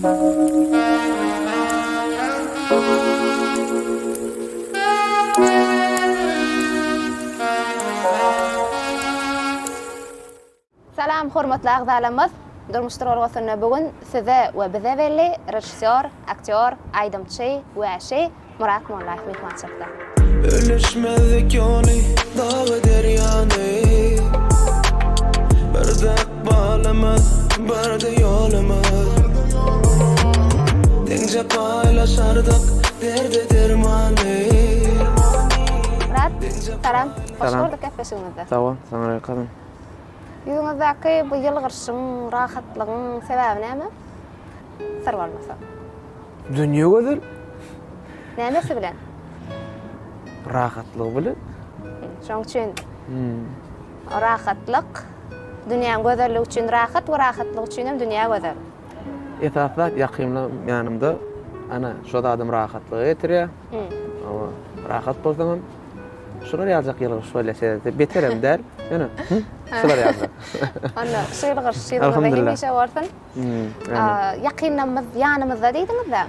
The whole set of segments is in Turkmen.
Salam hormatly agzalarymyz! Durmuş duralgasynda bu gün size we bize belli režissýor, aktýor, aýdymçy, wäşi Myrat Mollaýew myhmançylykda. Bölüşmezdik ýoly, dagy derýany Birde ykbalymyz, birde ýolumyz Deňje paýlaşardyk derdi dermany Myrat, salam. Hoş gördük gepleşigimizde. Sag bol, saňa ýalkasyn. Ýüzüňizdäki bu ýylgyryşyň, rahatlygyň sebäbi näme? Syr bolmasa. Dünýe gözel. Nämesi bilen? Rahatlygy bilen. Şoň üçin rahatlyk dünýäň gözelligi üçin rahat we rahatlyk üçin hem dünýä gözel. Esasy zat ýakymly ýanymda ana şo zadam rahatlyga getirýär. Hawa, rahat bolsaňam şular ýaljak ýylgyryş bolýar şeýle beterem däl. Ýöne şular ýaljak. Onda şu ýylgyryş ýüzüňizde hemişe bolsun. Ýakynlarymyz ýanymyzda diýdiňiz-de.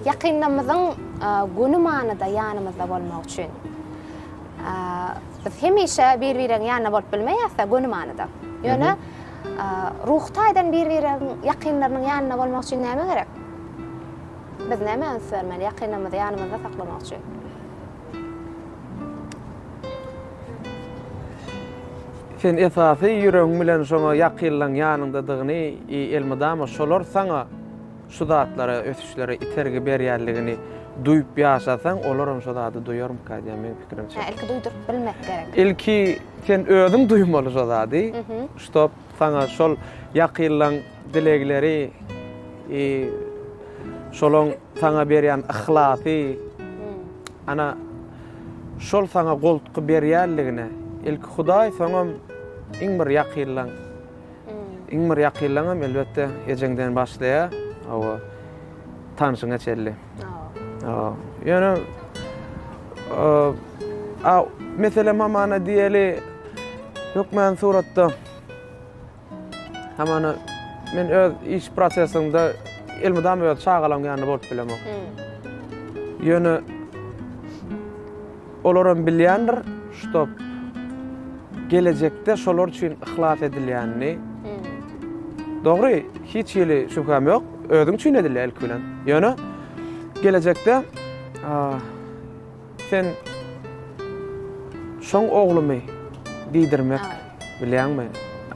Ýakynlarymyzyň göni manyda ýanymyzda bolmagy üçin biz hemişe bir-biregiň ýanynda bolup bilmeýäris-de göni manyda. Ýöne ruhy taýdan bir-biregiň ýakynlarynyň ýanynda bolmak üçin näme gerek? Biz nämä üns bermeli ýakynlarymyzy ýanymyzda saklamak üçin? Sen esasy ýüregiň bilen şoňa ýakynlaň ýanyňdadygyny i elmydama şolar saňa şu zatlara, ösüşlere itergi berýänligini duýup ýaşasaň, olaram şo zady duýarmyka diýýän meň pikirimçe. Hä, ilki duýduryp bilmek gerek. Ilki sen özüň duýmaly şo zady, ştob saňa şol ýakynlaň dilegleri i şolaň saňa berýän yhlasy Ana, şol saňa goltgy berýänligine, ilki Hudaý, soňam iň bir ýakynlaň. Iň bir ýakynlaňam, elbetde, ejeňden başlaýar, hawa, tanşyňa çenli. Hawa. Ýöne, a, meselem, hamana diýeli, hökmany suratda, Hamana men öz iş prosesimde elmydama öz çagalaryň ýanynda bolup bilemok. Ýöne olaram bilýändir, şto gelejekde şolar üçin yhlas edilýänini. Dogry, hiç hili şübhäm ýok, özüň üçin edilýär ilki bilen. Ýöne gelejekde Sen şoň oglumy diýdirmek bilýäňmi?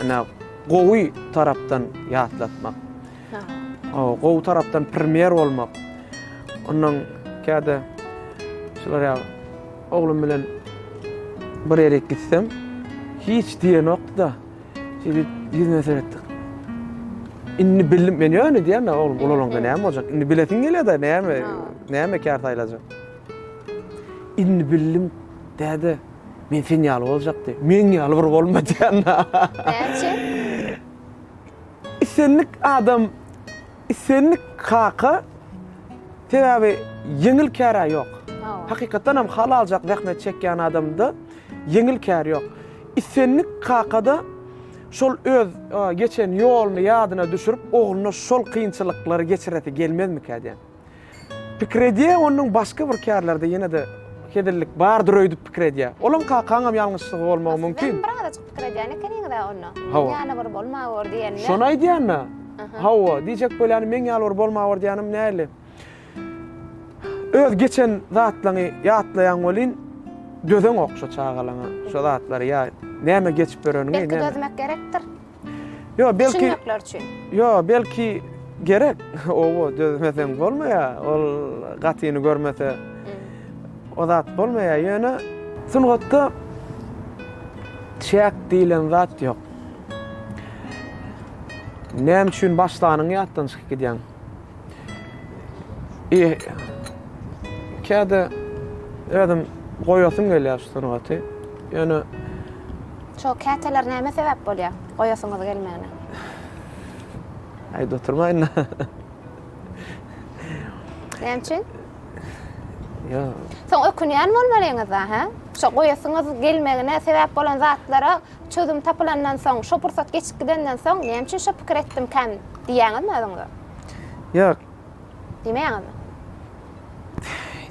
Ine gowy tarapdan ýatlatmak. Gowy tarapdan primer bolmak. Ondan käde şular ýaly oglum bilen bir ýere gitsem hiç diýenokdy-da. Şeýdip ýüzüne seretdik. Indi bildim men ýöne diýýän-de oglum ulalaňda näme boljak? Indi bilesiň gelýär-de näme, näme kär saýlajak? Indi bildim, däde, men sen ýaly boljakdy. Meň ýaly bir bolma diýen. Näme üçin? Islendik adam, islendik kaka sebäbi ýeňil kär-ä ýok. Hakykatdan hem halaljak zähmet çekýän adamda ýeňil kär ýok. Islendik kaka-da şol öz geçen ýoluny ýadyna düşürip, ogluna şol kynçylyklary geçiresi gelmezmikä diýen. Pikir edýär, ondan başga bir kärlerde ýene-de hezillik bardyr öýdüp pikir edýär. Olam kakaňam ýalňyşlygy bolmagy mümkin. Sizem bir azajyk pikir edýän ekeniňiz-ä onda. Hawa. Meň ýaly bir bolmawor diýenine. Şony aýdýan-da. Hawa, diýjek bolýanym meň ýaly bir bolmawor diýýänim näli? Öz geçen zatlaňy ýatlaýaň welin, dözeňok şo çagalaňa şo zatlary ýa näme geçip ýöreniňi. Belki dözmek gerekdir. Ýo, belki Düşünmekler üçin. Ýo, belki gerek. Owa, dözmeseň bolmaýar. Ol gatyny görmese o zat bolmaýar. Ýöne sungatda çäk diýlen zat ýok. Näme üçin başlanyňy ýatdan çykyp gidýäň? E, käde özüm goýasym gelýär şu sungaty. Ýöne Şo käteler näme sebäp bolýar goýasyňyz gelmegine? Aýdyp oturmaýyn. Näme üçin? Ýok. Soň ökünýän bolmalyňyz-da, hä? Şo goýasyňyz gelmegine sebäp bolan zatlara çözüm tapylandan soň, şo pursat geçip gidenden soň, näme üçin şo pikir etdimkäm diýýäňizmi özüňize? Ýok. Diýmeýäňizmi?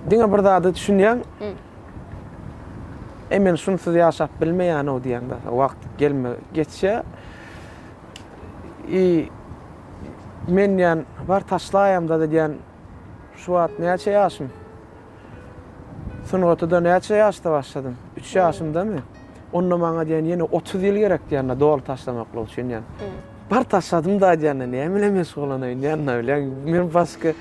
Diňe bir zada düşünýäň. E men şunsyz ýaşap bilmeýän-ow diýýäň-de. Wagt gelme geçýär. I men diýýän, bar taşlaýam-da diýýän. Şu wagt näçe ýaşym? Sungata-da näçe ýaşda başladym? Üç ýaşymdamy? Onda maňa diýen ýene 30 ýyl gerek diýende doly taşlamaklyk üçin diýen. Bar taşladym da diýende näme bilen meşgullanaýyn diýende bilýän men başga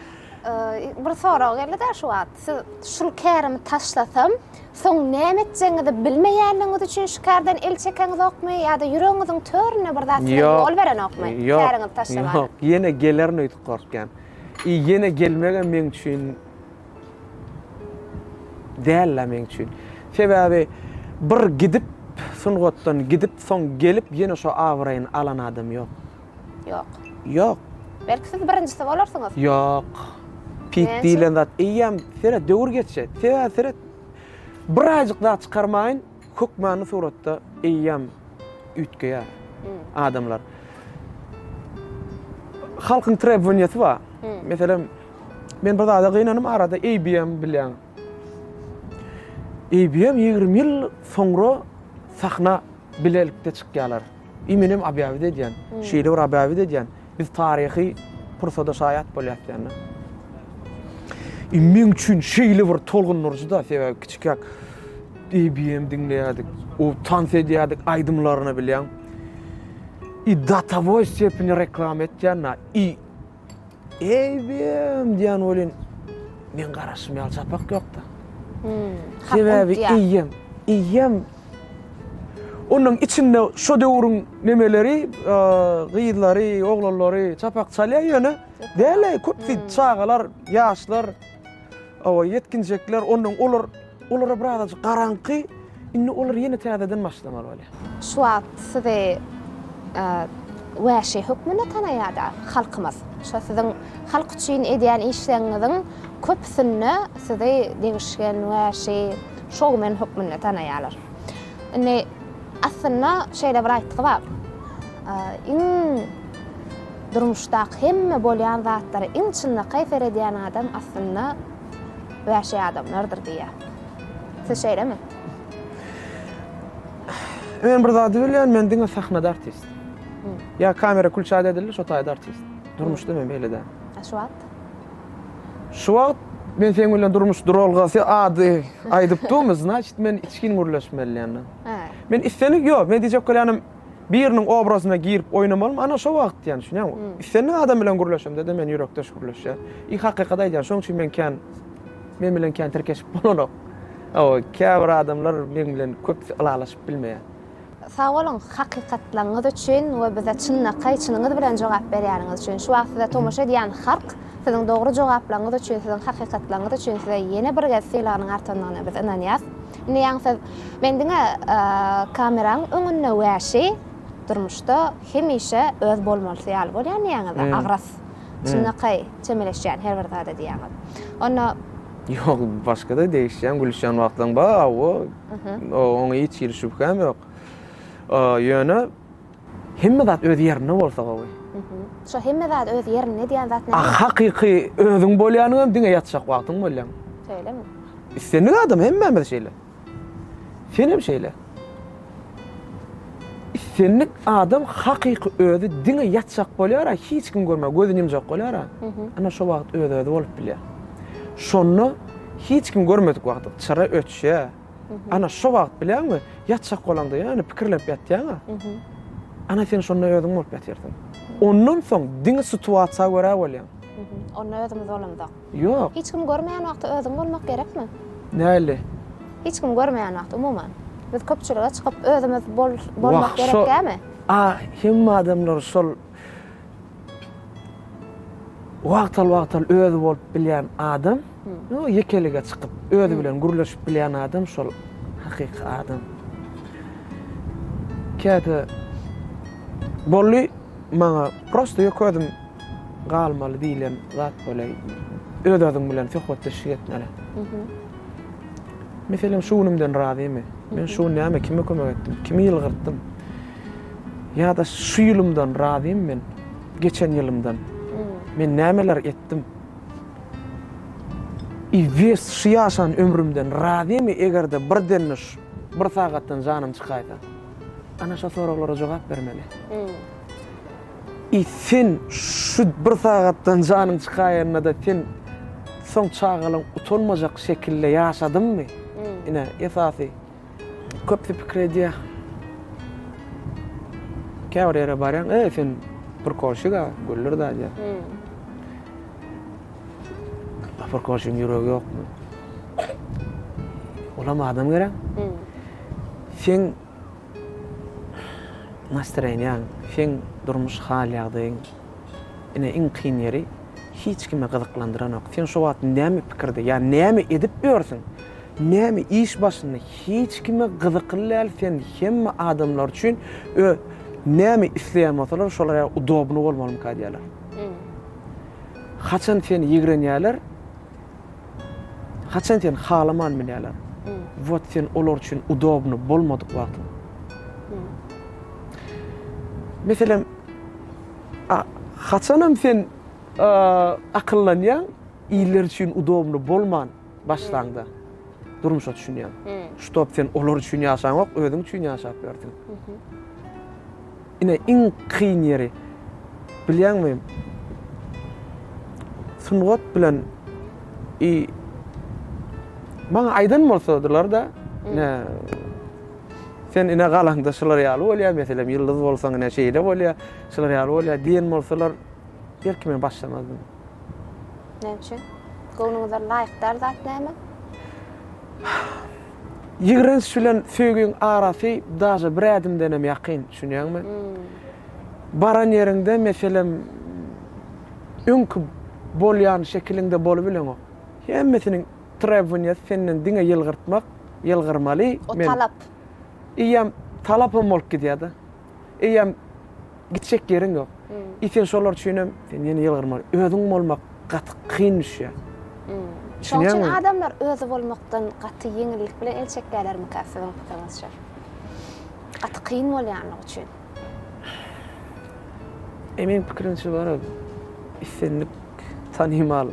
Bir sorag geldi-de şu wagt. Siz şul kärimi taşlasam, soň näme etjegiňizi bilmeýänligiňiz üçin şu kärden el çekeňizokmy ýa-da ýüregiňiziň töründe bir zat size ýol berenokmy käriňizi taşlamaga? Ýok, ýene gelerin öýdüp gorkýan. I ýene gelmegem meň üçin däl-le meň üçin. Sebäbi bir gidip sungatdan gidip soň gelip ýene şo abraýyny alan adam ýok. Ýok. Ýok. Belki siz birinjisi bolarsyňyz. Ýok. Pik diýlen zat eýýäm seret döwür geçýär. Sebäbi seret bir aýjyk zat çykarmaýyn hökmany suratda eýýäm üýtgeýär adamlar. Halkyň trebowaniýasy bar. Meselem Men bir zada gynanym arada ABM bilýäň. ABM 20 ýyl soňra sahna bilelikde çykýarlar. I menem obýawit edýän. Şeýle bir obýawit edýän. Biz taryhy pursada şaýat bolýas diýende. I meň üçin şeýle bir tolgundyryjy-da, sebäbi kiçikäk ABM diňleýärdik, o tans edýärdik aýdymlaryna bilýäň. I datawoý sepini reklama etýän-de. I Eýbem diýen welin meň garaşym ýaly çapak ýokda. Hmm. Sebäbi eýýäm, eýýäm onuň içinde şo döwrüň nemeleri, gyzlary, oglanlary çapak çalýar ýöne däl-ä köpüsi hmm. çagalar, ýaşlar, owa ýetginjekler, ondan olar Olara birazajyk garaňky, indi olar ýene täzeden başlamaly bolýar. Şu wagt sizi wäşi hökmünde tanaýar-da halkymyz. Şo siziň halk üçin edýän işleriňiziň köpüsinde sizi degişgen, wäşi, şowmen hökmünde tanaýarlar. Indi aslynda şeýle bir aýtgy bar. Iň durmuşdaky hemme bolýan zatlara iň çynlakaý seredýän adam aslynda wäşi adamlardyr diýýär. Siz şeýlemi? Men bir zady bilýän, men diňe sahnada artist. Ýa kamera kulçat edildi, şo taýda artist. Durmuşda men beýle däl. A şu wagt? Şu wagt men seň bilen durmuş duralgasy ady aýdyp durmy, znaçit men içgin gürleşmeli ýa. Men islendik ýok, men diýjek bolýanym biriniň obrazyna girip oýnamalymy, ana şo wagt diýýän, düşünýäňmi? Islendik adam bilen gürleşemde-de men ýürekdeş gürleşýän. I hakykat aýdýan, şoň üçin men kän men bilen kän tirkeşip bolanok. Hawa, käbir adamlar meň bilen köpüsi ylalaşyp bilmeýär. Sag boluň hakykatlaryňyz üçin we bize çynlakaý çynyňyz bilen jogap berýäniňiz üçin. Şu wagt size tomaşa edýän halk siziň dogry jogaplaryňyz üçin, siziň hakykatlaryňyz üçin size ýene bir gez sylagynyň artandygyna biz ynanýas. Indi ýaňy siz men diňe kameraň öňünde wäşi, durmuşda hemişe öz bolmalysy ýaly bolýan diýýäňiz-de, agras, çynlakaý çemeleşýän her bir zada diýýäňiz. Onda. Ýok, başga-da degişýän, gülüşýän wagtlaryň bar, hawa. Oňa hiç hili şübhäm ýok. Ýöne hemme zat öz ýerinde bolsa gowy. Şo hemme zat öz ýerinde diýen zat näme? Hakyky özüň bolýanyňam diňe ýatjak wagtyň bolýaň. Şeýlemi? Islendik adam hemmämiz şeýle. Senem şeýle. Islendik adam hakyky özi diňe ýatjak bolýar-a, hiç kim görmän, gözüni ýumjak bolýar-a. Ana şo wagt öz-özi bolup bilýär. Şonda hiç kim görmedik wagty çyra öçýär. Ana şo wagt bilýäňmi, ýatjak bolaňda ýöne pikirlenip ýatýaň-a. Ana sen şonda özüň bolup ýatyrsyň. Ondan soň diňe situasiýa görä bolýaň. Onda özümiz bolamzok. Ýok. Hiç kim görmeýän wagty özüň bolmak gerekmi? Näli? Hiç kim görmeýän wagty umuman. Biz köpçülige çykyp özümiz bolmak gerek dälmi? A hemme adamlar şol wagtal-wagtal özi bolup bilýän adam, ýekelige çykyp özi bilen gürleşip bilýän adam şol hakyky adam. Käte boldy maňa prosta ýeke özüm galmaly diýlen zat bolýar. Öz-özüň bilen söhbetdeşlik etmeli. Meselem, şu günümden razymy? Men şu gün näme, kime kömek etdim? Kimi ýylgyrtdym? Ýa-da şu ýylymdan razymy men? Geçen ýylymdan. Men nämeler etdim? I wes şu ýaşan ömrümden razymy eger-de birden bir sagatdan janym çykaýsa? Ana şo soraglara jogap bermeli. I sen şu bir sagatdan janyň çykaýanda-da sen soň çagalaň utanmajak şekilde ýaşadymmy? Ine, esasy. Köpüsi pikir edýär. Käbir ýere barýaň, eý sen prkolşig-a, güldür-dä diýýär. Prkolşigiň ýüregi ýokmy? Olam adam gerek. Seň nastroýeniýaň, seň durmuş hal-ýagdaýyň ine iň kyn ýeri hiç kimi gyzyklandyranok. Sen şo wagt näme pikirde ýa näme edip ýörsüň, näme iş başynda hiç kime gyzykly däl sen hemme adamlar üçin ö näme isleýän bolsalar şolar ýaly udobny bolmalymyka diýýärler. Haçan seni ýigrenýärler, Haçan seni halaman bilýärler. Wot sen olar üçin udobny bolmadyk wagtyň. Meselem, haçanam sen akyllanýaň, iller üçin udobny bolman başlaňda durmuşa düşünýäň. Ştob sen olar üçin ýaşaňok, özüň üçin ýaşap ýörsüň. Ine iň kyn ýeri. Bilýäňmi? Sungat bilen i maňa aýdan bolsadylar-da, ine sen ine galaňda şular ýaly bolýar, meselem, ýyldyz bolsaň ine şeýle bolýar, şular ýaly bolýar diýen bolsalar, belki men başlamazdym. Näme üçin? Göwnüňize laýyk däl zat näme? Ýigrenç bilen söýgiň arasy daže bir ädimdenem ýakyn, düşünýäňmi? Baran ýeriňde, meselem, öňki bolýan şekiliňde bolubileňok. Hemmesiniň trebowaniýasy senden diňe ýylgyrtmak, ýylgyrmaly. O talap. Eýýäm talapam bolup gidýär-de. Eýýäm Gitjek ýeriň ýok. I sen şolar üçinem sen ýene ýylgyrmaly. Özüň bolmak gaty kyn düşýär. Şoň üçin adamlar özi bolmakdan gaty ýeňillik bilen el çekýärlermikä siziň pikiriňizçe? Gaty kyn bolýanlygy üçin. E meň pikirimçe bar islendik tanymal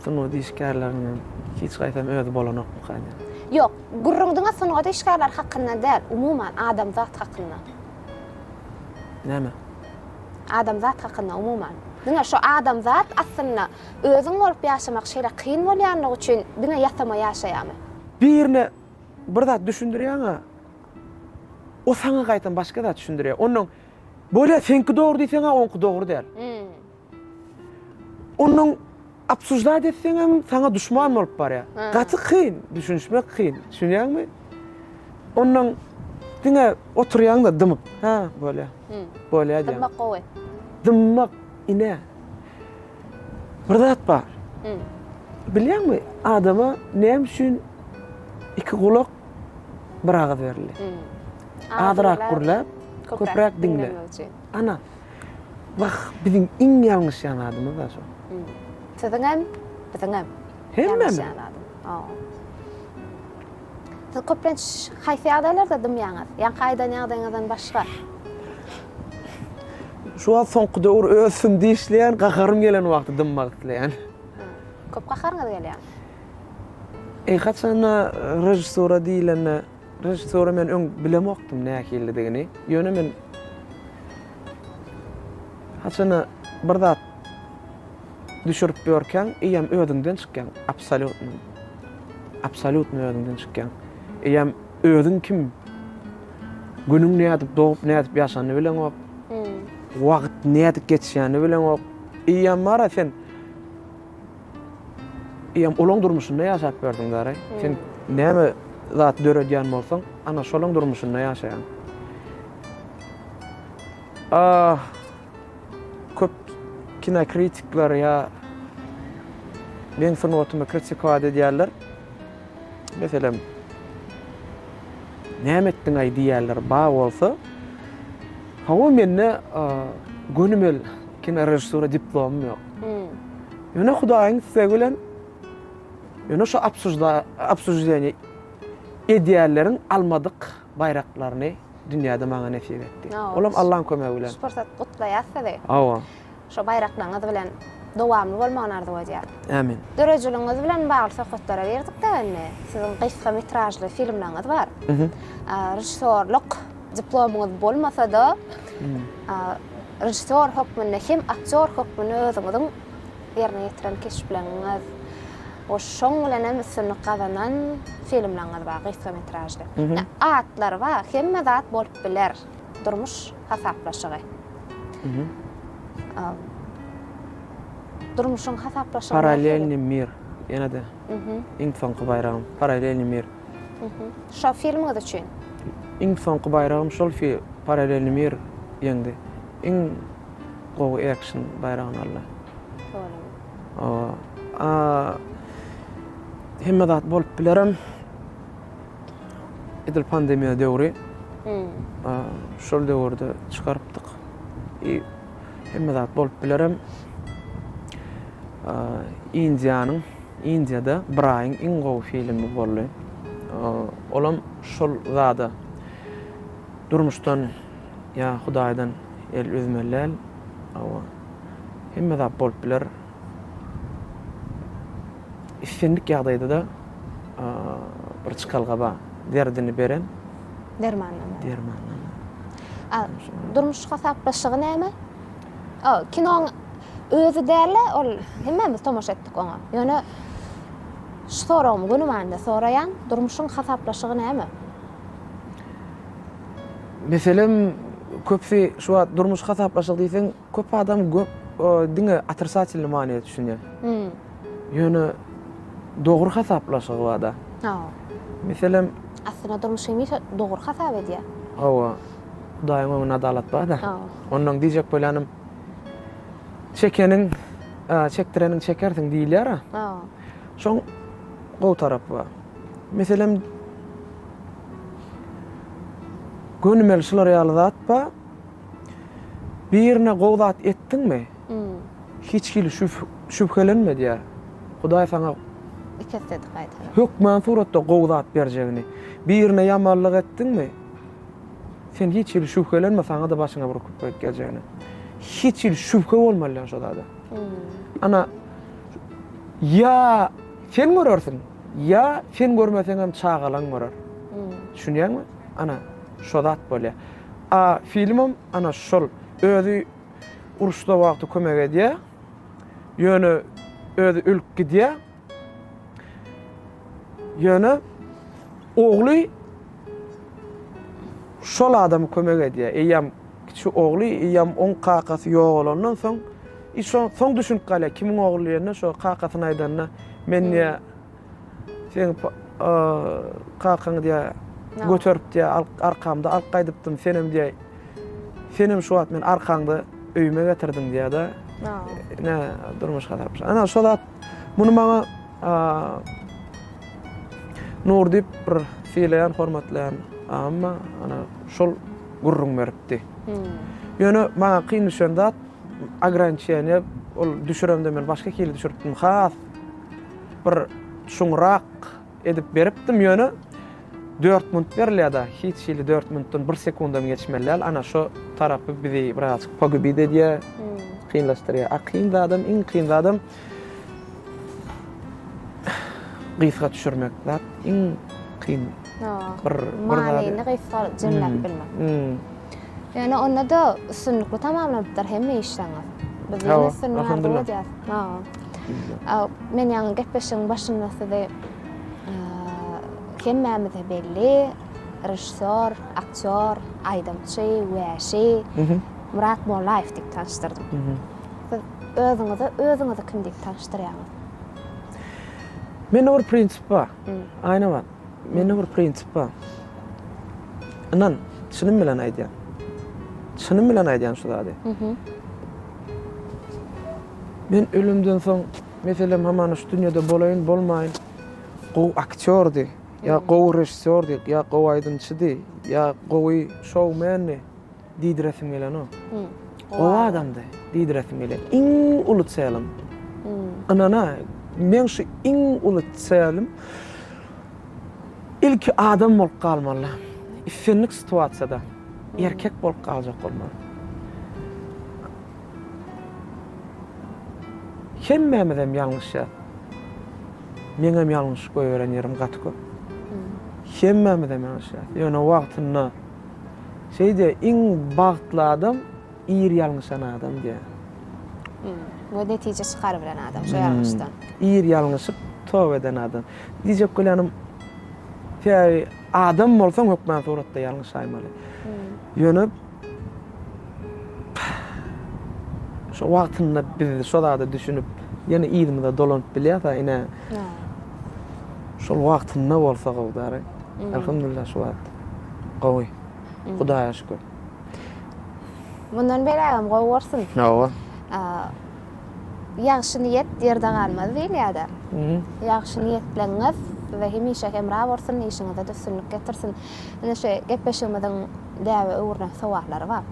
sungat işgärleriniň hiç haýsam özi bolanokmyka diýýän. Ýok, gürrüň diňe sungat işgärleri hakynda däl, umuman adamzat hakynda. Näme? Adamzat hakynda umuman. Diňe şu adamzat aslynda özüň bolup ýaşamak şeýle kyn bolýanlygy üçin diňe ýasama ýaşaýarmy? Birine bir zat düşündirýäň-ä, o saňa gaýtam başga zat düşündirýär. Onnoň bolýa seňki dogry diýseň-ä oňky dogry däl. Onnoň obsuždat etseňem saňa duşman bolup barýar. Gaty kyn, düşünişmek kyn. Düşünýäňmi? Onnoň diňe oturýaň-da dymyp, hä, bolýa. Bolýa diýýäň. Dymmak gowy. Dymmak, ine. Bir zat bar. Bilýäňmi, adama näme üçin iki gulak, bir agyz berildi? Azrak gürläp, köpräk diňle. Ana. Wah, biziň iň ýalňyşýan zadymyz-da şo. Siziňem, biziňem. Hemmämiz. Siz köplenç haýsy ýagdaýlarda dymýaňyz? Ýaňky aýdan ýagdaýyňyzdan başga. Şu wagt soňky döwür öz üstümde işleýän, gaharym gelen wagty dymmak isleýän. Köp gaharyňyz gelýärmi? Eý, haçanda režissura diýlende, režissura men öň bilemokdym nähilidigini. Ýöne men haçanda bir zat düşürip ýörkäň, eýýäm özüňden çykýaň, absolýutno. Absolýutno özüňden çykýaň. Eýýäm özüň kim? Günüň nädip dogup, nädip ýaşanyny bileňok. Wagt nädip geçýänini bileňok. Eýýäm bar-a sen Eýýäm olaň durmuşynda ýaşap ýörsüň dara. Sen näme zat döredýän bolsaň, ana şolaň durmuşynda ýaşaýaň. Ah, köp kinokritikler ýa meň sungatymy kritikowat edýärler. Meselem, näme etdiň-aý diýýärler, bar bolsa, hawa mende gönümel kinorežissura diplomym ýok. Ýöne Hudaýyň islegi bilen ýöne şu obsuždeniýe edýänleriň almadyk baýraklaryny dünýäde maňa nesip etdi. Olam Allaň kömegi bilen. Şu pursat gutlaýas sizi. Hawa. Şo baýraklaryňyz bilen dowamly bolmagyny arzuw edýärin. Ämin. Döredijiligiňiz bilen bagly söhbetlere girdik-de indi. Siziň gysga metražly filmleriňiz bar. Režissýorlyk diplomyňyz bolmasa-da, režissýor hökmünde hem aktýor hökmünde özüňiziň ýerine ýetiren keşpleriňiz we şoň bilen hem üstünlik gazanan filmleriňiz bar, gysga metražly. Atlary bar, hemme zat bolup biler. Durmuş hasaplaşygy. Durmuşyň hasaplaşygy. Paralelnyý mir. Ýene-de. Iň soňky baýragym. Paralelnyý mir. Şo filmiňiz üçin. Iň soňky baýragym şol fi Paralelnyý mir ýeňdi. Iň gowy ekşn baýragyny aldy. Hawa. Hemme zat bolup bilerem. Edil pandemiýa döwri. Şol döwürde çykarypdyk. I hemme zat bolup bilerem. Indiýanyň, Indiýada bir aýyň iň gowy filmi boldy. Olam şol zada durmuşdan ýa Hudaýdan el üzmeli däl. Hawa. Hemme zat bolup biler. Islendik ýagdaýda-da bir çykalga bar. Derdini beren. Dermanlama. Dermanlama. A durmuş hasaplaşygy näme? O kinoň özi däl-de, ol hemmämiz tomaşa etdik oňa. Ýöne şu soragymy göni manyda soraýan, durmuşyň hasaplaşygy näme? Meselem, köpüsi şu wagt durmuş hasaplaşygy diýseň, Köp adam diňe otrisatilny manyda düşünýär. Ýöne dogry hasaplaşygy barda. Hawa. Meselem, Aslynda durmuş hemişe dogry hasap edýär. Hawa. Hudaýyň öňünde adalat barda. Hawa. Ondan diýjek bolýanym çekeniň, çekdireniň çekersiň diýilýär-a. Hawa. Şoň gowy tarapy bar. Meselem, gönümel şular ýaly zat bar. Birine gowy zat etdiňmi? Hiç hili şübhelenme diýýär. Hudaý saňa Iki esse-de gaýtarar. Hökman suratda gowy zat berjegini. Birine ýamanlyk etdiňmi? Sen hiç hili şübhelenme, saňa-da başyňa bir küpek geljegine. Hiç hili şübhe bolmaly diýýär şo zada. Ana, ýa sen görersiň, ýa sen görmeseňem çagalaň görer. Düşünýäňmi? Ana, şo zat bolýar. A filmem ana şol. Özi uruşda wagty kömek edýär. Ýöne özi ölüp gidýär. Ýöne ogly şol adama kömek edýär. Eýýäm kiçi ogly, eýýäm oň kakasy ýogalandan soň, i şo soň düşünip galýar, kimiň ogly diýende, şo kakasyna aýdanda, men diýýär, Seň kakaňy diýä göterip diýä arkamda alyp gaýdypdym, senem diýä senem şu wagt men arkaňda öýüme getirdiň diýä-de. Ine durmuş hasap. Ana şo zat muny maňa Nur diýip bir sylaýan, hormatlaýan agam bar. Ana şol gürrüň beripdi. Ýöne maňa kyn düşen zat ograniçeniýe ol düşüremde men başga hili düşüripdim. Has bir çuňrak edip beripdim ýöne 4 minut berilýär-de, hiç hili 4 minutdan 1 sekundam geçmeli däl. Ana şo tarapy bizi birazajyk pogubit edýär, kynlaşdyrýar. A kyn zadam, iň kyn zadam gysga düşürmek zat iň kyn. Bir bir manyny gysga jemläp bilmek. Ýöne onda-da üstünlikli tamamlanypdyr hemme işleriňiz. Biz ýene üstünlik arzuw edýäris. Men ýaňy gepleşigiň başynda sizi hemmämize belli režissýor, aktýor, aýdymçy, wäşi Myrat Mollaýew diýip tanyşdyrdym. Siz özüňizi özüňizi kim diýip tanyşdyrýaňyz? Mende bir prinsip bar. Aýnabat, mende bir prinsip bar. Ynan, çynym bilen aýdýan. Çynym bilen aýdýan şu zady. Men ölümden soň, meselem, hamana şu dünýede bolaýyn, bolmaýyn, gowy aktýordy, ýa gowy režissýordy, ýa gowy aýdymçydy, ýa gowy şoumendi diýdiresim gelenok. Gowy adamdy diýdiresim gelýär. Iň uly çelim. Ynana, meň şu iň uly çelim ilki adam bolup galmaly. Islendik situasiýada erkek bolup galjak bolmaly. Hemmämizem ýalňyşýas. Meňem ýalňyş goýberen ýerim gaty köp. Hemmämizem ýalňyşýas. Ýöne wagtynda şeý diýýär, iň bagtly adam ir ýalňyşan adam diýýär. We netije çykarybilen adam şo ýalňyşdan. Ir ýalňyşyp, toba eden adam. Diýjek bolýanym, sebäbi adam bolsaň hökman suratda ýalňyşaýmaly. Ýöne Şo wagtynda biz şo zada düşünip, ýene yzymyza dolanyp bilýäs-ä ine. Şol wagtynda bolsa gowy däri. Elhamdülillah şu wagt gowy. Hudaýa şükür. Mundan beýlägem gowy bolsun. Hawa. Ýagşy niýet ýerde galmaz diýilýär-de. Ýagşy niýetleňňiz size hemişe hemra bolsun, işiňizde-de üstünlik getirsin. Ine şu gepleşigimiziň däbe öwrülen sowallary bar.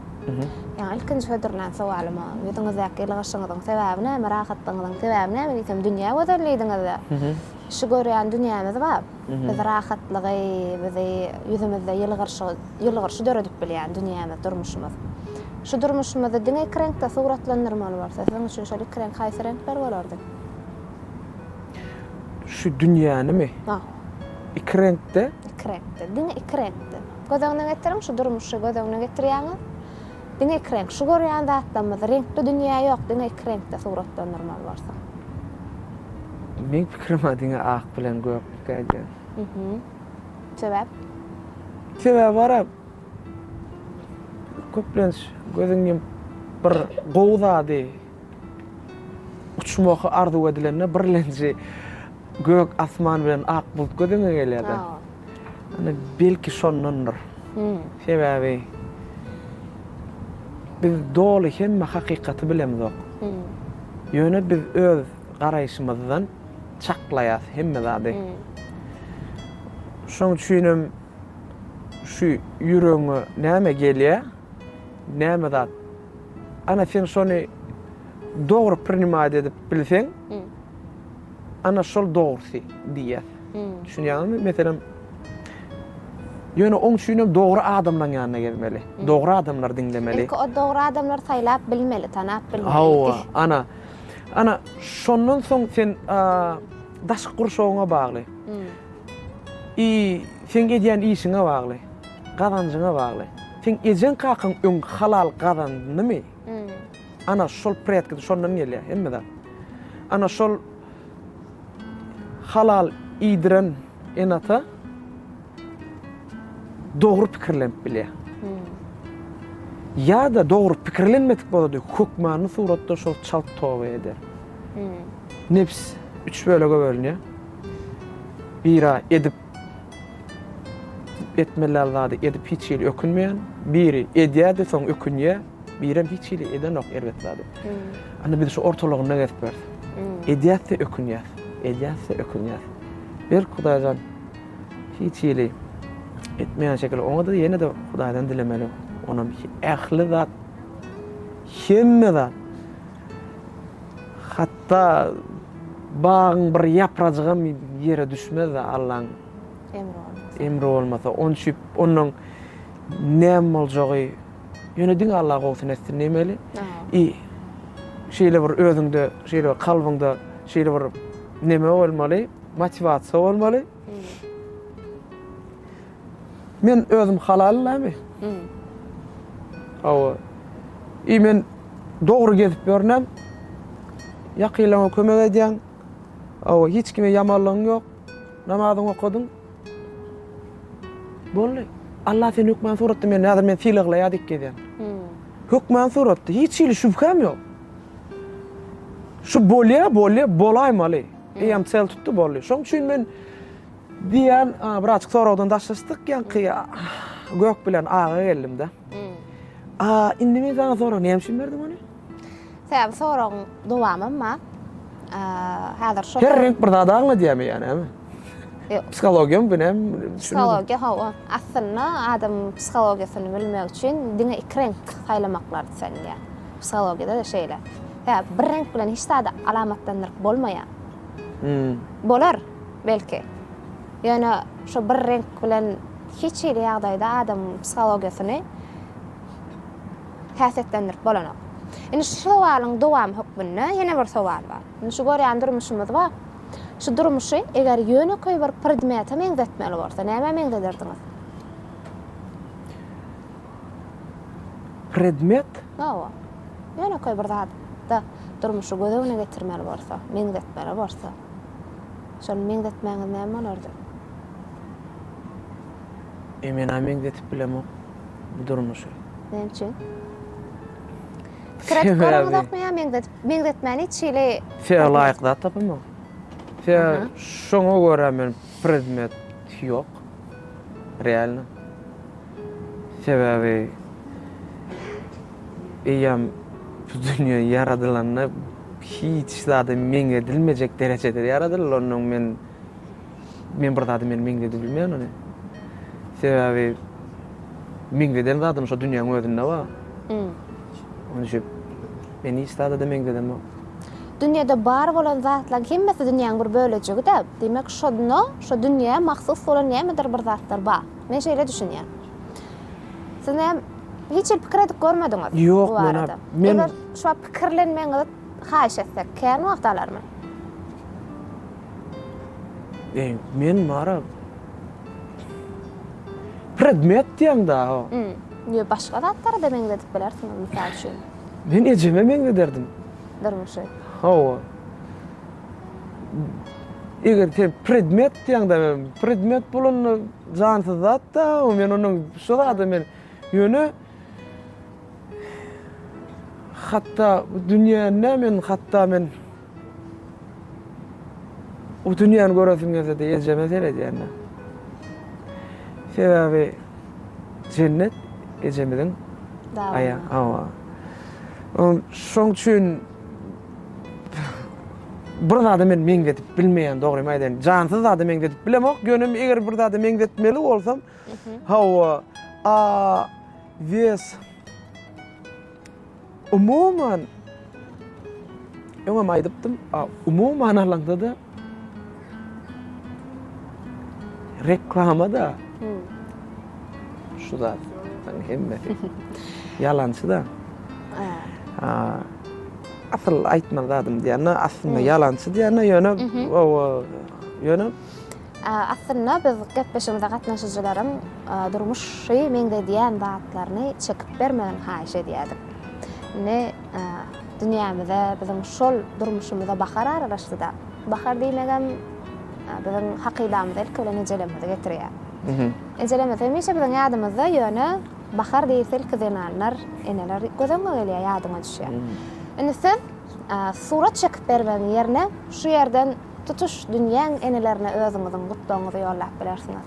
Ýaňy ilkinji hödürlän sowalyma, ýüzüňizdäki ýylgyryşyňyzyň sebäbi näme, rahatlygyňyzyň sebäbi näme diýsem, dünýä gözel diýdiňiz-de. Şu görýän dünýämiz bar. Biz rahatlygy, bizi ýüzümizde ýylgyryşy, ýylgyryşy döredip bilýän dünýämiz, durmuşymyz. Şu durmuşymyzy diňe iki reňkde suratlandyrmaly bolsa, siziň üçin şol iki reňk haýsy reňkler bolardy? Şu dünýänimi? Ha. Iki reňkde? Iki reňkde, diňe iki reňkde. Göz öňüne getiriň, şu durmuşy göz öňüne getirýäňiz. Diňe iki reňk. Şu görýän zatlarymyz reňkli dünýä ýok, diňe iki reňkde suratlandyrmaly bolsa. Meň pikirim-ä diňe ak bilen gökmükä diýýän. Mhm. Sebäp? Sebäbi bar-a, köplenç gözüň ýumup bir gowy zady uçmahy arzuw edilende birlenji gök asman bilen ak bulut göz öňüňe gelýär-de. Ana belki şondandyr. Sebäbi biz doly hemme hakykaty bilemzok. Ýöne biz öz garaýşymyzdan çaklaýas hemme zady. Şoň üçinem şu ýüregiňe näme gelýär, näme zat Ana sen şony dogry prinimat edip bilseň, ana şol dogrusy diýýär. Düşünýäňizmi? Meselem, ýöne oň üçin hem dogry adamlaryň ýanyna gezmeli. Dogry adamlary diňlemeli. Ilki o dogry adamlary saýlap bilmeli, tanap bilmeli. Hawa, ana. Ana, şondan soň sen daşky gurşawyňa bagly. I seň edýän işiňe bagly, gazanjyňa bagly. Seň ejeň kakaň öň halal gazandymy? Ana şol predki şondan gelýär hemme zat. Ana şol halal iýdiren ene-ata dogry pikirlenip bilýär. Ýa-da dogry pikirlenmedik bolsa-da hökmany suratda şol çalt toba eder. Nebs üç bölege bölünýär. Bira edip etmeli däl zady edip hiç hili ökünmeýän, biri edýär-de soň ökünýär, birem hiç hili edenok erbet zady. Ana biz şu ortalygynda gezip ýörüs. Edýäs-de ökünýäs, edýäs-de ökünýäs. Berk Hudaýjan hiç hili etmeýän şekilde oňa-da ýene-de Hudaýdan dilemeli. Onam ähli zat hemme zat Hatda bagyň bir ýaprajygam ýere düşmez-de Allaň emri bolmasa. Emri bolmasa. Onuň üçin ondan näme boljagy ýöne diňe Allah gowusyny etsin diýmeli. I şeýle bir özüňde, şeýle bir kalbyňda şeýle bir neme bolmaly, motiwasiýa bolmaly. Men özüm halal dämi? Hawa. I men dogry gezip ýörnem. Ýakynlaryňa kömek edýäň. Hawa, hiç kime ýamanlygyň ýok. Namazyňy okadyň. Boldy. Allah seni hökman suratda men häzir men sylaglaýar diýip gezýän. Hökman suratda hiç hili şübhäm ýok. Şu bolýa, bolýa, bolaýmaly. Eýýäm sel tutdy boldy. Şoň üçin men Diýýän, birazjyk soragdan daşlaşdyk, ýaňky gök bilen aga geldim-de. A, indi men saňa sorag näme üçin berdim ony? Sebäbi soragyň dowamam bar. Häzir şo Her reňk bir zady aňladýarmy ýa näme? Ýok. Psihologiýamy bu näme? Psihologiýa hawa. Aslynda adamyň psihologiýasyny bilmek üçin diňe iki reňk saýlamaklary islenilýär. Psihologiýada-da şeýle. Sebäbi bir reňk bilen hiç zady alamatlandyryp bolmaýar. Bolar. Belki. Ýöne şo bir reňk bilen hiç hili ýagdaýda adamyň psihologiýasyny häsiýetlendirip bolanok. Indi şu sowalyň dowamy hökmünde ýene bir sowal bar. Indi şu görýän durmuşymyz bar. Şu durmuşy eger ýönekeý bir predmete meňzetmeli bolsa, nämä meňzederdiňiz? Predmet? Hawa. Ýönekeý bir zatda durmuşy göz öňüne getirmeli bolsa, meňzetmeli bolsa, şol meňzetmäňiz näme bolardy? E, men-ä meňzetip bilemok bu durmuşy. Näme üçin? Pikir edip göreňizokmy ýa meňzedip, meňzetmäni hiç hili Sebäbi laýyk zat tapamok. Sebäbi şoňa görä men predmet ýok. Realno. Sebäbi eýýäm bu dünýe ýaradylanda hiç zada meňzedilmejek derejede ýaradyldy. Ondan men men bir zada men meňzedip bilmeýän ony. Sebäbi meňzeden zadym şo dünýäň özünde bar. Onuň üçin men hiç zada-da meňzedemok. Dünýede bar bolan zatlaryň hemmesi dünýäň bir bölejigi-dä. Diýmek, şonda şo dünýä mahsus bolan nämedir bir zatlar bar. Men şeýle düşünýän. Siz näme hiç hili pikir edip görmediňiz Ýok, bu barada? Men Eger şu wagt pikirlenmegiňizi haýyş etsek, kän wagt alarmy? Eý, men bara predmet diýen da o. Ýa başga zatlara-da meňzedip bilersiňiz, mysal üçin. Men ejeme meňzederdim. Durmuşy. Hawa. Eger sen predmet diýeňde, predmet bolanda jansyz zat-da, men onuň şo zada men ýöne hatda bu dünýäni men hatda men bu dünýäni göresim gelse-de ejeme seredýän-de. Sebäbi jennet ejemiziň aýa, hawa. Şoň üçin bir zada men meňzedip bilmeýän, dogrymy aýdaýyn. Jansyz zada meňzedip bilemok, ýöne eger bir zada meňzetmeli bolsam, hawa, a wes umuman öňem aýdypdym, a umuman alaňda-da reklama-da şu zatlaryň hemmesi ýalançy-da. Asyl aýtmaly zadym diýende, aslynda ýalançy diýende, ýöne ýöne Aslynda biz gepleşigimize gatnaşyjylaryň durmuşy meňzedýän zatlaryny çekip bermegini haýyş edýärdik. Indi dünýämize, biziň şol durmuşymyza bahar aralaşdy-da. Bahar diýmegem biziň hakydamyza ilki bilen ejelerimizi getirýär. Ejelerimiz hemişe biziň ýadymyzda, ýöne Bahar diýilse ilki zenanlar, eneler göz öňüňe gelýär, ýadyňa düşýär. Indi siz surat çekip bermegiň ýerine şu ýerden tutuş dünýäň enelerine özüňiziň gutlagyňyzy ýollap bilersiňiz.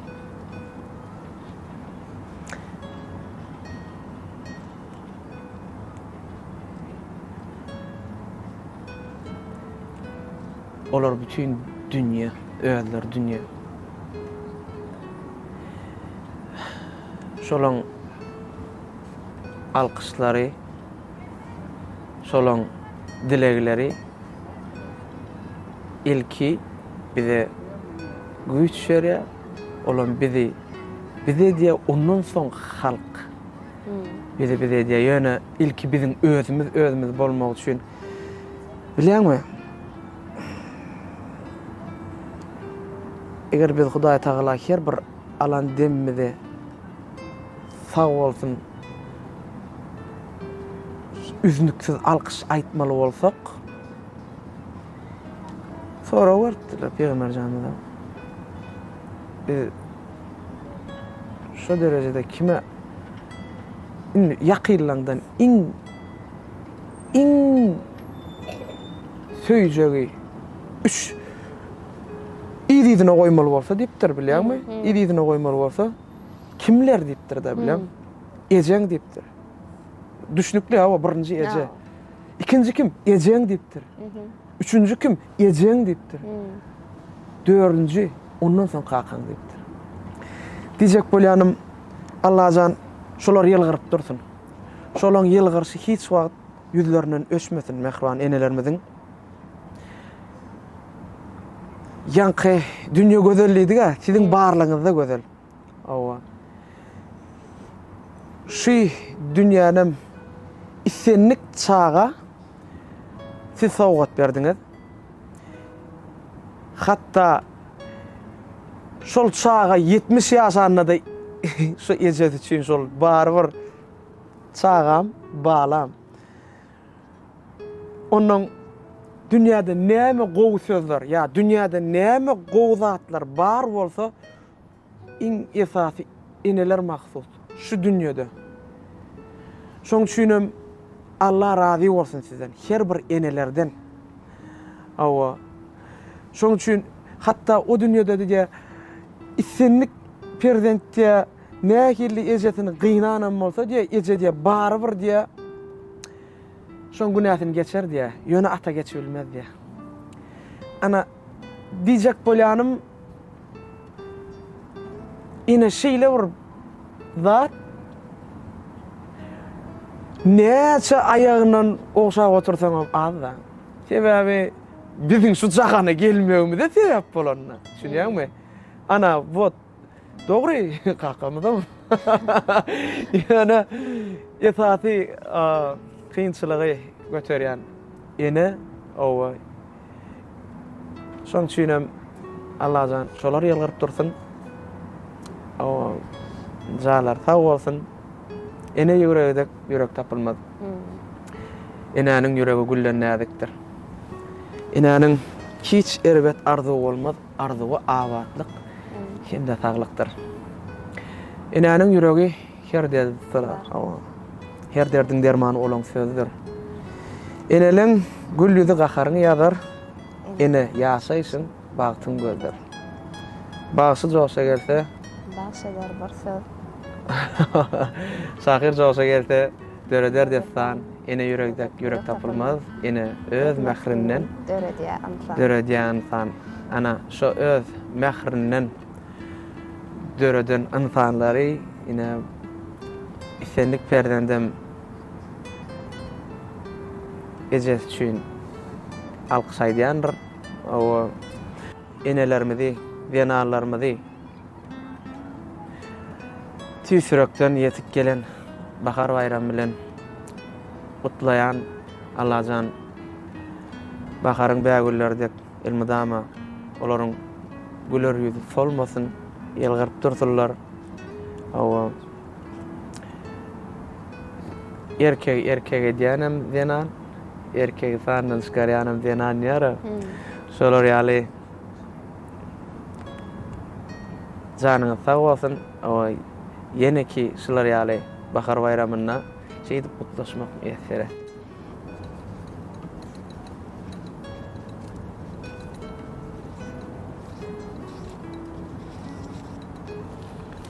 Olar bütin dünýe, özleri dünýe. Şolaň alkyşlary, şolaň dilegleri ilki bize güýç berýär, olam bizi biz edýär, ondan soň halk bizi biz edýär. Ýöne ilki biziň özümiz özümiz bolmak üçin bilýäňmi? Eger biz Hudaý Tagala her bir alan demimize sag bolsun üznüksiz alkyş aýtmaly bolsak, sorag beripdirler Pygamber janymyza. Biz şo derejede kime indi ýakynlaňdan iň iň söýjegi üç Yz-yzyna goýmaly bolsa diýipdir, bilýäňmi? Yz-yzyna goýmaly bolsa, kimler diýipdir-de, bilýäňmi? Ejeň diýipdir. Düşnükli, hawa, birinji eje. Ikinji kim? Ejeň diýipdir. Üçünji kim? Ejeň diýipdir. Dördünji, ondan soň kakaň diýipdir. Diýjek bolýanym, Allajan şolar ýylgyryp dursun. Şolaň ýylgyryşy hiç wagt ýüzlerinden öçmesin mähriban enelerimiziň. Ýaňky dünýe gözel diýdik-ä, siziň barlygyňyzda gözel. Hawa. Şu dünýänem. Islendik çaga siz sowgat berdiňiz. Hatda şol çaga 70 ýaşanda-da şu ejesi üçin şol barybir çagam, balam. Ondan dünýäde näme gowy sözler ýa dünýäde näme gowy zatlar bar bolsa, Iň esasy eneler mahsus şu dünýede. Şoň üçinem Allah razy bolsun sizden, her bir enelerden. Hawa. Şoň üçin hatda o dünýede diýýär, islendik perzent diýýär, nähili ejesini gynanam bolsa diýýär, eje diýýär, barybir diýýär, şoň günäsini geçer diýýär, ýöne ata geçibilmez diýýär. Ana, diýjek bolýanym, Ine şeýle bir zat näçe aýagyndan ogşap otursaňam az-da. Sebäbi biziň şu jahana gelmegimize sebäp bolanda, düşünýäňmi? Ana, wot, dogry, kakamyzam. Ýöne esasy kynçylygy göterýän ene, owa, Şoň üçinem Allajan şolar ýylgyryp dursun. O janlary sag bolsun. Ene ýüregi dek ýürek tapylmaz. Enäniň ýüregi gülden näzikdir. Enäniň hiç erbet arzuwy bolmaz, arzuwy abatlyk hem-de saglykdyr. Enäniň ýüregi her derdi syrar. Her derdiň dermany olaň sözüdir. Eneleň gül ýüzi gaharyňy ýazar, Ene, ýaşaýşyň, bagtyň gözler. Bagşy joşa gelse. Bagş eder bir söz. Şahyr joşa gelse, döreder dessan, Ene ýüregi dek ýürek tapylmaz, Ene öz mährinden. Döredýär ynsan. Döredýär ynsan. Ana, şo öz mährinden döreden ynsanlary ine islendik perzendem ejesi üçin alkyş aýdýandyr. Hawa, enelerimizi, zenanlarymyzy tüýs ýürekden ýetip gelen Bahar baýramy bilen gutlaýan. Allajan baharyň bägülleri dek Elmydama olaryň güler ýüzi solmasyn, ýylgyryp dursunlar. Hawa. Erkegi erkek edýänem zenan, erkegi sandan çykarýanam zenan diýýär-ä. Şolar ýaly janyňyz sag bolsun. Hawa, ýeneki şular ýaly bahar baýramynda şeýdip gutlaşmak miýesser etsin.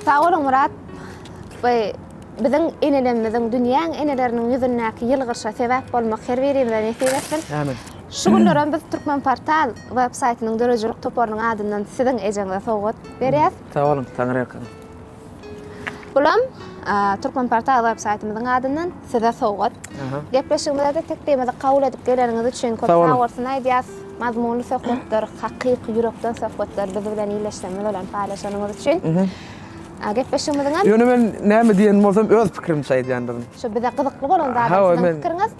Sag boluň Myrat. Bu biziň enelerimiziň, dünýäň eneleriniň ýüzündäki ýylgyryşa sebäp bolmak her birimize nesip etsin. Amin. Şu günlerem biz Türkmenportal web saýtynyň döredijilik toparynyň adyndan siziň ejeňize sowgat berýäs. Sag boluň, Taňryýalkasyn. Bulam Türkmenportal web saýtymyzyň adyndan size sowgat. Gepleşigimize-de teklibimizi kabul edip geleniňiz üçin köp sag bolsun aýdýas. Mazmunly söhbetler, hakyky ýürekden söhbetler biz bilen illeşdemiz bilen paýlaşanyňyz üçin. Gepleşigimiziň hem Ýöne men näme diýen bolsam öz pikirimçe aýdýandyryn. Şu bize gyzykly bolan zat siziň pikiriňiz.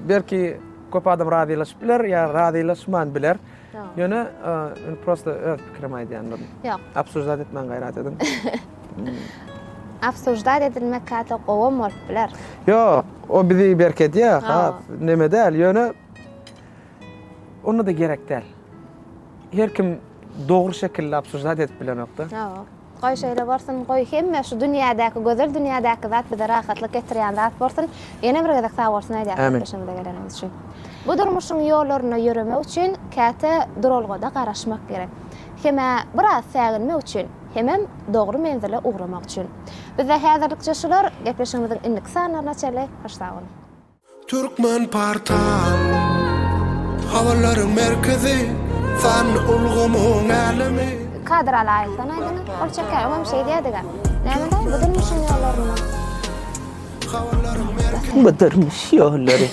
Belki köp adam razylaşyp biler ýa razylaşman biler. Ýöne men prosta öz pikirimi aýdýandyryn. Ýok. Obsuždat etmäň gaýrat ediň. Obsuždat edilmek käte gowam bolup biler. Ýok, o bizi berkedýär, has neme däl, ýöne onda-da gerek däl. Her kim dogry şekilde obsuždat edip bilenok-da. Ýok. Goý şeýle bolsun, goý hemme şu dünýädäki gözel dünýädäki zat bize rahatlyk getirýän zat bolsun. Ýene bir gezek sag bolsun aýdýas gepleşigimize geleniňiz üçin. Bu durmuşyň ýollarynda ýöremek üçin käte duralgada garaşmak gerek. Hemä biraz säginmek üçin, hemem dogry menzile ugramak üçin. Bizde häzirlikçe şular, gepleşigimiziň indiki sanlaryna çenli hoş sag boluň. Türkmen portal habarlaryň merkezi sanly ulgamyň älemi. Kadr alaýykdan aýdyňa. Ol çekýär, öňem şeýdýärdigä. Näme daýy, bu durmuşyň ýollarynda. Habarlaryň merkezi. Bu durmuş ýollary.